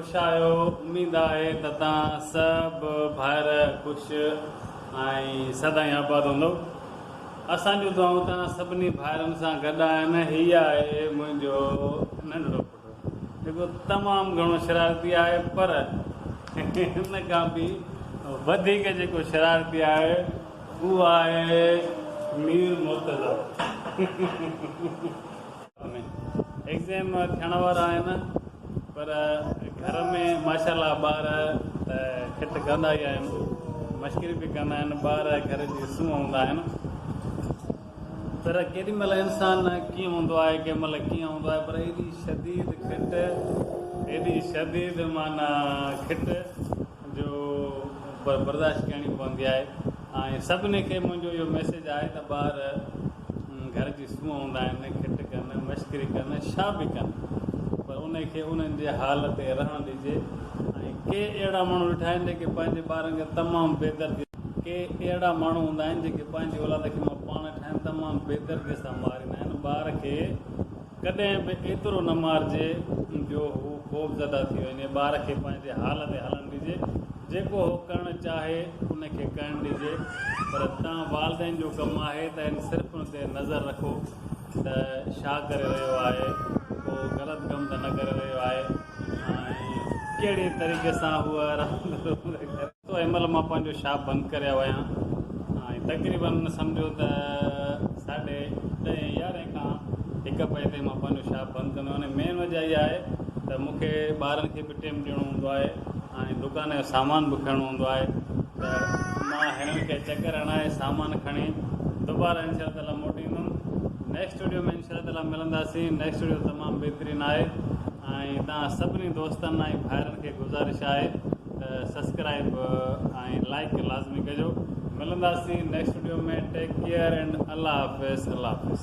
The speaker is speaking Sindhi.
خوش آهيو اميد آهي ته توهان سڀ ڀائر خوش ۽ سدائين آباد هوندو اسان جون دعائون توهان سڀني ڀائرن سان گڏ آهن هي آهي منهنجو ننڍڙو پٽ جيڪو تمام گهڻو شرارتي آهي پر هن کان به وڌيڪ جيڪو شرارتي آهي اهو آهي مير مرتضيٰ. ۾ ايگزيم ٿيڻ وارا آهن پر گهر ۾ ماشاء الله ٻار ته کٽ ڪندا ئي آهن مشڪري به ڪندا آهن ٻار گهر جي سونهن هوندا آهن پر ڪيڏي مهل انسان ڪيئن هوندو آهي ڪنهن مهل ڪيئن هوندو آهي پر ايڏي شديد کٽ ايڏي شديد معنيٰ کٽ جو برداشت ڪرڻي پوندي آهي ۽ سڀني کي منهنجو اهو ميسيج آهي ته ٻار گهر جي سونهن هوندا آهن، کٽ ڪن، مشڪري ڪن، ڇا به ڪن پر انهي کي انهن جي حال تي رهڻ ڏجي ۽ ڪي اهڙا ماڻهو ڏٺا آهن جيڪي پنهنجي ٻارن کي تمام بيدردي ڪي اهڙا ماڻهو هوندا آهن جيڪي پنهنجي اولاد کي مان پاڻ ٺاهين تمام بيدردي سان ماريندا آهن ٻار کي ڪڏهن به ايترو نه مارجي جو هو خوفزده ٿي وڃي، ٻار کي پنهنجي حال تي هلڻ ڏجي، جيڪو هو ڪرڻ چاهي ان کي ڪرڻ ڏجي، پر توهان والدين جو ڪم آهي ته ان صرف ان تي نظر رکو ته ڇا ڪري رهيو آهي، ڪو غلط ڪم ته نه ڪري رهيو آهي ۽ ڪهڙي طريقي سان هو راند روند ڪري. ٿو هن مهل مان پنهنجو شاپ بند ڪري آيو آهيان ۽ تقريبن سمجهو ته ساڍي ڏهين يارهين کان هڪ بجي تائين مان پنهنجو شاپ بند ڪندو آهيان مين وجه اها آهي ته مون کي ٻارن کي به ٽيم ڏيڻو هوندو آهي ۽ دڪان جو سامان به کڻڻو هوندو آهي ته مان هنن کي چڪر هڻائي سامان کڻي دوباره انشاء الله تعالي موٽي ايندم نيڪسٽ وڊيو ۾ انشاء الله تعالي ملنداسين نيڪسٽ وڊيو تمام بهترين آهي ۽ توهان سڀني دوستن ۽ ڀائرن کي گذارش آهي ته سبسڪرائب ۽ لائڪ لازمي ڪجو ملنداسين next video ۾ take care and الله حافظ الله حافظ.